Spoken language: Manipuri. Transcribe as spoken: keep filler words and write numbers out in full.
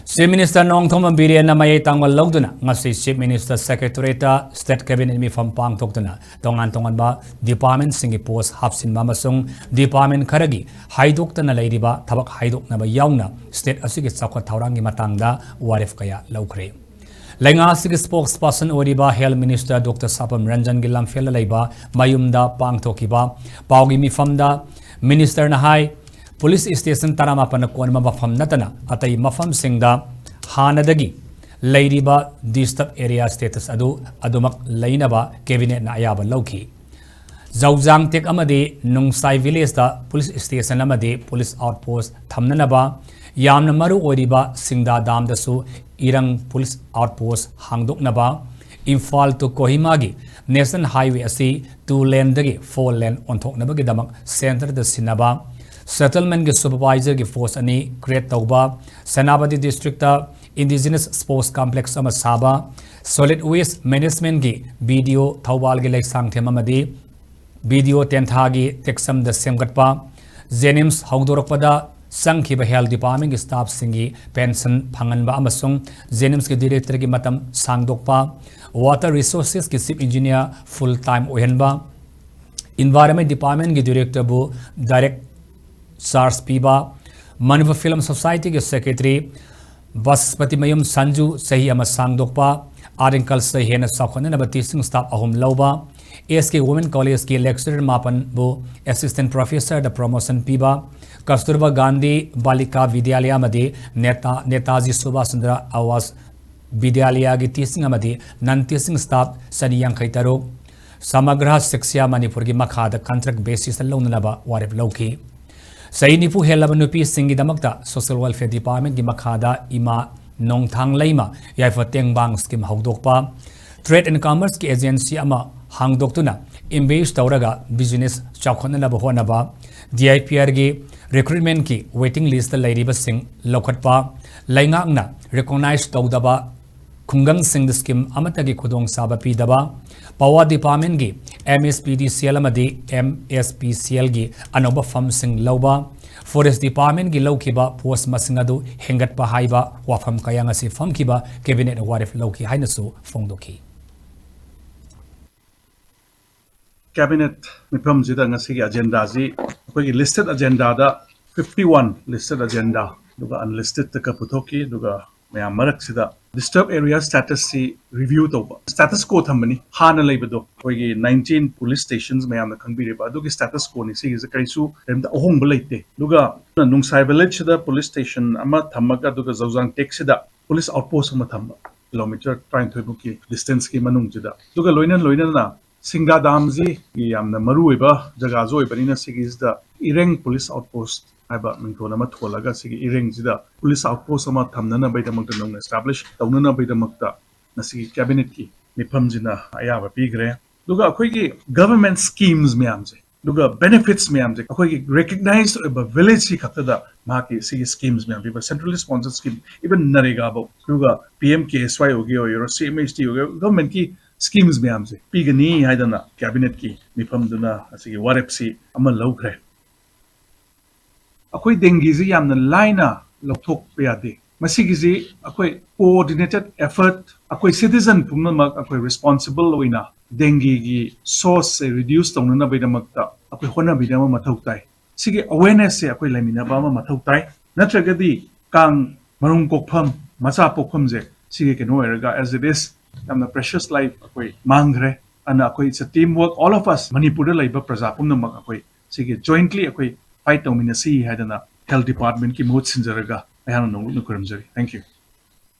Chief Minister ꯅꯣꯡꯊꯣꯝꯕꯝ ꯕꯤꯔꯦꯟꯅ ꯃꯌꯥꯏ ꯇꯥꯡꯕ ꯂꯧꯗꯨꯅ ꯉꯁꯤ Chief Minister Secretariat State Cabinet ꯃꯤꯐꯝ ꯄꯥꯡꯊꯣꯛꯇꯨꯅ ꯇꯣꯉꯥꯟ ꯇꯣꯉꯥꯟꯕ departmentꯁꯤꯡꯒꯤ post ꯍꯥꯞꯆꯤꯟꯕ ꯑꯃꯁꯨꯡ department ꯈꯔꯒꯤ ꯍꯥꯏꯗꯣꯛꯇꯅ ꯂꯩꯔꯤꯕ ꯊꯕꯛ ꯍꯥꯏꯗꯣꯛꯅꯕ ꯌꯥꯎꯅ state ꯑꯁꯤꯒꯤ ꯆꯥꯎꯈꯠ ꯊꯧꯔꯥꯡꯒꯤ ꯃꯇꯥꯡꯗ ꯋꯥꯔꯦꯞ ꯀꯌꯥ ꯂꯧꯈ꯭ꯔꯦ꯫ ꯂꯩꯉꯥꯛ ꯑꯁꯤꯒꯤ spokesperson ꯑꯣꯏꯔꯤꯕ Health Minister Doctor ꯁꯥꯄꯝ ꯔꯟꯖꯟꯒꯤ ꯂꯝꯐꯦꯜꯗ ꯂꯩꯕ ꯃꯌꯨꯝꯗ ꯄꯥꯡꯊꯣꯛꯈꯤꯕ ꯄꯥꯎꯒꯤ ꯃꯤꯐꯝꯗ ministerꯅ ꯍꯥꯏ, police station ꯇꯔꯥꯃꯥꯄꯟꯅ ꯀꯣꯟꯕ ꯃꯐꯝ ꯅꯠꯇꯅ ꯑꯇꯩ ꯃꯐꯝꯁꯤꯡꯗ ꯍꯥꯟꯅꯗꯒꯤ ꯂꯩꯔꯤꯕ disturb area status ꯑꯗꯨ ꯑꯗꯨꯃꯛ ꯂꯩꯅꯕ cabinetꯅ ꯑꯌꯥꯕ ꯂꯧꯈꯤ꯫ ꯖꯧꯖꯥꯡ ꯇꯦꯛ ꯑꯃꯗꯤ ꯅꯨꯡꯁꯥꯏ villageꯇ police station ꯑꯃꯗꯤ police outpost ꯊꯝꯅꯅꯕ, ꯌꯥꯝꯅ ꯃꯔꯨ ꯑꯣꯏꯔꯤꯕ ꯁꯤꯡꯗꯥ dam ꯗꯁꯨ ꯏꯔꯪ police outpost ꯍꯥꯡꯗꯣꯛꯅꯕ, Imphal to ꯀꯣꯍꯤꯃꯥꯒꯤ national highway ꯑꯁꯤ two laneꯗꯒꯤ four lane ꯑꯣꯟꯊꯣꯛꯅꯕꯒꯤꯗꯃꯛ centreꯗ ꯁꯤꯟꯅꯕ, settlementꯀꯤ supervisorꯒꯤ post ꯑꯅꯤ create ꯇꯧꯕ, ꯁꯦꯅꯥꯄꯇꯤ districtꯇ indigenous sports complex ꯑꯃ ꯁꯥꯕ, solid waste managementꯀꯤ BDO ꯊꯧꯕꯥꯜꯒꯤ ꯂꯩꯁꯥꯡꯊꯦꯝ ꯑꯃꯗꯤ BDO ꯇꯦꯟꯊꯥꯒꯤ ꯇꯦꯛꯆꯝꯗ ꯁꯦꯝꯒꯠꯄ, JNIMS ꯍꯧꯗꯣꯔꯛꯄꯗ ꯆꯪꯈꯤꯕ health departmentꯀꯤ staffꯁꯤꯡꯒꯤ pension ꯐꯪꯍꯟꯕ ꯑꯃꯁꯨꯡ JNIMSꯀꯤ directorꯒꯤ ꯃꯇꯝ ꯁꯥꯡꯗꯣꯛꯄ, water resourcesꯀꯤ chief engineer full time ꯑꯣꯏꯍꯟꯕ, environment departmentꯀꯤ directorꯕꯨ direct charge ꯄꯤꯕ, ꯃꯅꯤꯄꯨꯔ Film Societyꯒꯤ secretary ꯕꯁꯄꯇꯤꯃꯌꯨꯝ ꯁꯟꯖꯨ ꯆꯍꯤ ꯑꯃ ꯁꯥꯡꯗꯣꯛꯄ, art and culture ꯍꯦꯟꯅ ꯆꯥꯎꯈꯠꯅꯅꯕ teaching staff ꯑꯍꯨꯝ ꯂꯧꯕ, SK Women Collegeꯀꯤ lecturer ꯃꯥꯄꯟꯕꯨ assistant professorꯗ promotion ꯄꯤꯕ, ꯀꯁꯇꯨꯔꯕꯥ ꯒꯥꯟꯙꯤ ꯕꯥꯂꯤꯀꯥ ꯕꯤꯗ꯭ꯌꯥꯂꯌ ꯑꯃꯗꯤ ꯅꯦꯇꯥ-, ꯅꯦꯇꯥꯖꯤ ꯁꯨꯚꯥꯁ ꯆꯟꯗ꯭ꯔ ꯑꯋꯥꯁ ꯕꯤꯗ꯭ꯌꯥꯂꯌꯒꯤ teaching ꯑꯃꯗꯤ non teaching staff ꯆꯅꯤ ꯌꯥꯡꯈꯩ ꯇꯔꯨꯛ, ꯁꯃꯒ꯭ꯔ ꯁꯤꯛꯁ꯭ꯌꯥ ꯃꯅꯤꯄꯨꯔꯒꯤ ꯃꯈꯥꯗ contract basisꯇ ꯂꯧꯅꯅꯕ ꯋꯥꯔꯦꯞ ꯂꯧꯈꯤ꯫ ꯆꯍꯤ ꯅꯤꯐꯨ ꯍꯦꯜꯂꯕ ꯅꯨꯄꯤꯁꯤꯡꯒꯤꯗꯃꯛꯇ Social Welfare Departmentꯀꯤ ꯃꯈꯥꯗ ꯏꯃꯥ ꯅꯣꯡꯊꯥꯡꯂꯩꯃ ꯌꯥꯏꯐ ꯇꯦꯡꯕꯥꯡ scheme ꯍꯧꯗꯣꯛꯄ, Trade and Commerceꯀꯤ agency ꯑꯃ ꯍꯥꯡꯗꯣꯛꯇꯨꯅ invest ꯇꯧꯔꯒ business ꯆꯥꯎꯈꯠꯅꯅꯕ ꯍꯣꯠꯅꯕ, DIPRꯒꯤ recruitmentꯀꯤ waiting listꯇ ꯂꯩꯔꯤꯕꯁꯤꯡ ꯂꯧꯈꯠꯄ, ꯂꯩꯉꯥꯛꯅ recognize ꯇꯧꯗꯕ ꯈꯨꯡꯒꯪꯁꯤꯡꯗ scheme ꯑꯃꯠꯇꯒꯤ ꯈꯨꯗꯣꯡꯆꯥꯕ ꯄꯤꯗꯕ, Power Departmentꯀꯤ MSPDCL ꯑꯃꯗꯤ MSPCLꯒꯤ ꯑꯅꯧꯕ firmꯁꯤꯡ ꯂꯧꯕ, Forest Department ꯀꯤ ꯂꯧꯈꯤꯕ post ꯃꯁꯤꯡ ꯑꯗꯨ ꯍꯦꯟꯒꯠꯄ ꯍꯥꯏꯕ ꯋꯥꯐꯝ ꯀꯌꯥ ꯉꯁꯤ ꯐꯝꯈꯤꯕ cabinet ꯋꯥꯔꯦꯞ ꯂꯧꯈꯤ ꯍꯥꯏꯅꯁꯨ ꯐꯣꯡꯗꯣꯛꯈꯤ꯫ Cabinet ꯃꯤꯐꯝꯁꯤꯗ ꯉꯁꯤꯒꯤ agenda ꯁꯤ ꯑꯩꯈꯣꯏꯒꯤ listed agenda ꯗ fifty one listed agenda, ꯑꯗꯨꯒ unlisted ꯇ ꯈꯔ ꯄꯨꯊꯣꯛꯈꯤ, ꯑꯗꯨꯒ ꯃꯌꯥꯝ ꯃꯔꯛꯁꯤꯗ disturbed area status ꯁꯤ review ꯇꯧꯕ, status quo ꯊꯝꯕꯅꯤ꯫ ꯍꯥꯟꯅ ꯂꯩꯕꯗꯣ, ꯑꯩꯈꯣꯏꯒꯤ nineteen police stations ꯃꯌꯥꯝꯅ ꯈꯪꯕꯤꯔꯤꯕ ꯑꯗꯨꯒꯤ status quo ꯅꯤ꯫ ꯁꯤꯒꯤꯁꯦ ꯀꯔꯤꯁꯨ, ꯀꯔꯤꯝꯇ ꯑꯍꯣꯡꯕ ꯂꯩꯇꯦ꯫ ꯑꯗꯨꯒ ꯅꯨꯡꯁꯥꯏ village ꯁꯤꯗ police station ꯑꯃ ꯊꯝꯃꯒ, ꯑꯗꯨꯒ ꯖꯧꯖꯥꯡ ꯇꯦꯛꯁꯤꯗ police outpost ꯑꯃ ꯊꯝꯕ, kilometre ꯇꯔꯥꯅꯤꯊꯣꯏ ꯃꯨꯛꯀꯤ distance ꯀꯤ ꯃꯅꯨꯡꯁꯤꯗ꯫ ꯑꯗꯨꯒ ꯂꯣꯏꯅ ꯂꯣꯏꯅꯅ ꯁꯤꯡꯗꯥ dam ꯁꯤ ꯌꯥꯝꯅ ꯃꯔꯨꯑꯣꯏꯕ ꯖꯒꯥꯁꯨ ꯑꯣꯏꯕꯅꯤꯅ, ꯁꯤꯒꯤꯁꯤꯗ ꯏꯔꯦꯡ police outpost ꯍꯥꯏꯕ ꯃꯤꯡꯊꯣꯜ ꯑꯃ ꯊꯣꯜꯂꯒ, ꯁꯤꯒꯤ ꯏꯔꯦꯡꯁꯤꯗ police outpost ꯑꯃ ꯊꯝꯅꯅꯕꯒꯤꯗꯃꯛꯇ ꯅꯧꯅ establish ꯇꯧꯅꯅꯕꯒꯤꯗꯃꯛꯇ ꯉꯁꯤꯒꯤ cabinet ꯀꯤ ꯃꯤꯐꯝꯁꯤꯅ ꯑꯌꯥꯕ ꯄꯤꯈ꯭ꯔꯦ꯫ ꯑꯗꯨꯒ ꯑꯩꯈꯣꯏꯒꯤ government schemes ꯃꯌꯥꯝꯁꯦ, ꯑꯗꯨꯒ benefits ꯃꯌꯥꯝꯁꯦ, ꯑꯩꯈꯣꯏꯒꯤ recognized ꯑꯣꯏꯕ village ꯁꯤ ꯈꯛꯇꯗ ꯃꯍꯥꯛꯀꯤ ꯁꯤꯒꯤ schemes ꯃꯌꯥꯝ ꯄꯤꯕ, centrally sponsored scheme, even ꯅꯔꯦꯒꯥ ꯐꯥꯎ, ꯑꯗꯨꯒ P M K S Y ꯑꯣꯏꯒꯦ ꯑꯣꯏꯒꯦꯔꯥ, C M H T ꯑꯣꯏꯒꯦꯔꯥ, government ꯀꯤ schemes ꯃꯌꯥꯝꯁꯦ ꯄꯤꯒꯅꯤ ꯍꯥꯏꯗꯅ cabinet ꯀꯤ ꯃꯤꯐꯝꯗꯨꯅ ꯑꯁꯤꯒꯤ ꯋꯥꯔꯦꯞꯁꯤ ꯑꯃ ꯂꯧꯈ꯭ꯔꯦ꯫ ꯑꯩꯈꯣꯏ dengue ꯁꯤ ꯌꯥꯝꯅ ꯂꯥꯏꯅ ꯂꯧꯊꯣꯛꯄ ꯌꯥꯗꯦ꯫ ꯃꯁꯤꯒꯤꯁꯤ ꯑꯩꯈꯣꯏ coordinated effort, ꯑꯩꯈꯣꯏ citizen ꯄꯨꯝꯅꯃꯛ ꯑꯩꯈꯣꯏ responsible ꯑꯣꯏꯅ dengue ꯒꯤ source ꯁꯦ reduce ꯇꯧꯅꯅꯕꯒꯤꯗꯃꯛꯇ ꯑꯩꯈꯣꯏ ꯍꯣꯠꯅꯕꯤꯅꯕ ꯃꯊꯧ ꯇꯥꯏ꯫ ꯁꯤꯒꯤ awareness ꯁꯦ ꯑꯩꯈꯣꯏ ꯂꯩꯃꯤꯟꯅꯕ ꯑꯃ ꯃꯊꯧ ꯇꯥꯏ꯫ ꯅꯠꯇ꯭ꯔꯒꯗꯤ ꯀꯥꯡ ꯃꯔꯨꯝ ꯀꯣꯛꯐꯝ, ꯃꯆꯥ ꯄꯣꯛꯐꯝꯁꯦ ꯁꯤꯒꯤ ꯀꯩꯅꯣ ꯑꯣꯏꯔꯒ, as it is, ꯌꯥꯝꯅ precious life ꯑꯩꯈꯣꯏ ꯃꯥꯡꯈ꯭ꯔꯦ꯫ ꯑꯗꯨꯅ ꯑꯩꯈꯣꯏ it's a team work, all of us, ꯃꯅꯤꯄꯨꯔꯗ ꯂꯩꯕ ꯄ꯭ꯔꯖꯥ ꯄꯨꯝꯅꯃꯛ ꯑꯩꯈꯣꯏ ꯁꯤꯒꯤ jointly ꯑꯩꯈꯣꯏ fight ꯇꯧꯃꯤꯟꯅꯁꯤ ꯍꯥꯏꯗꯅ health department ꯀꯤ ꯃꯍꯨꯠ ꯁꯤꯟꯖꯔꯒ ꯑꯩꯍꯥꯛꯅ ꯅꯣꯡꯂꯨꯛꯅ ꯈꯨꯔꯨꯝꯖꯔꯤ꯫ Thank you꯫